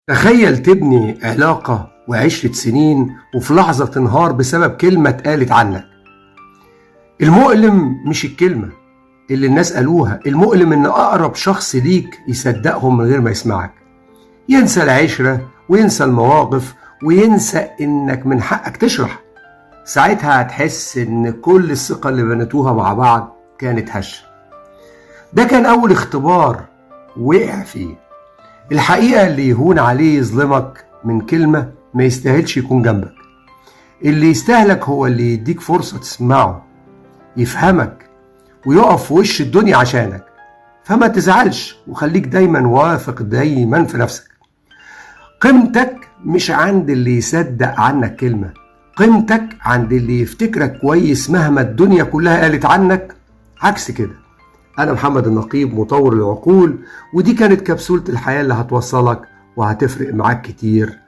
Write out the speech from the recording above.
تخيل تبني علاقة وعشرة سنين وفي لحظة تنهار بسبب كلمة اتقالت عنك. المؤلم مش الكلمة اللي الناس قالوها، المؤلم إن أقرب شخص ليك يصدقهم من غير ما يسمعك، ينسى العشرة وينسى المواقف وينسى إنك من حقك تشرح. ساعتها هتحس إن كل الثقة اللي بنتوها مع بعض كانت هشة. ده كان أول اختبار وقع فيه. الحقيقة اللي يهون عليه يظلمك من كلمة ما يستاهلش يكون جنبك. اللي يستاهلك هو اللي يديك فرصة تسمعه، يفهمك، ويقف في وش الدنيا عشانك. فما تزعلش وخليك دايما واثق دايما في نفسك. قيمتك مش عند اللي يصدق عنك كلمة، قيمتك عند اللي يفتكرك كويس مهما الدنيا كلها قالت عنك عكس كده. أنا محمد النقيب، مطور العقول، ودي كانت كبسولة الحياة اللي هتوصلك وهتفرق معاك كتير.